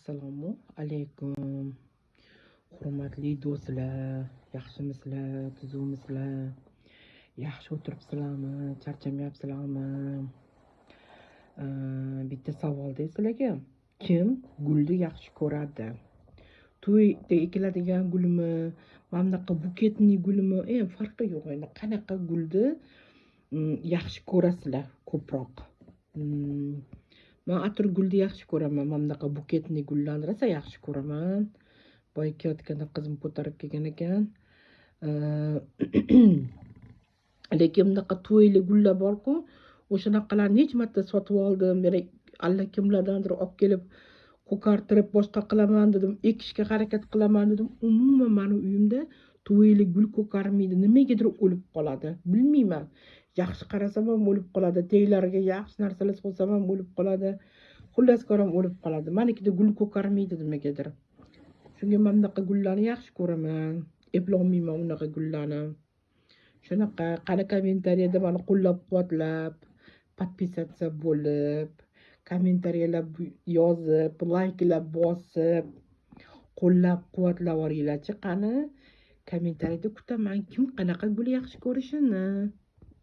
Assalomu alaykum, hurmatli do'stlar, yaxshimisizlar, tuzukmisizlar, yaxshi o'tiribsizlarmi, charchamayapsizlarmi? Bitta savolda sizlarga: kim gulni yaxshi ko'radi? To'yda ekiladigan gulmi, mana bunaqa букетный gulmi, farqi yo'q endi, qanaqa gulni yaxshi ko'rasizlar ko'proq? Man atirgulni yaxshi ko'raman, mana bunaqa букетный gullarni rosa yaxshi ko'raman. Boya kelayotganda qizim ko'tarib kelgan ekan. Lekin bunaqa to'yli gullar borku, o'shanaqalarni necha marta sotib oldim, yana allakimlardandir olib kelib ko'kartirib boshqa qilaman dedim, ekishga harakat qilaman dedim. Umuman mani uyimda to'yli gul ko'karmaydi, nimagadir o'lib qoladi, bilmayman. Yaxshi qarasam ham o'lib qoladi, teglariga yaxshi narsalar solsam ham o'lib qoladi. Xullas kalom, o'lib qoladi. Manikida gul ko'karmaydi nimagadir. Shunga mana bunaqa gullarni yaxshi ko'raman. Eplolmayman unaqa gullarni. Shunaqa, qani kommentariyada mani qo'llab-quvvatlab, подписаться bo'lib, kommentariyalar yozib, layklar bosib, qo'llab-quvvatlab yuboringlarchi qani. Kommentariyada kutaman, kim qanaqa gul yaxshi ko'rishini.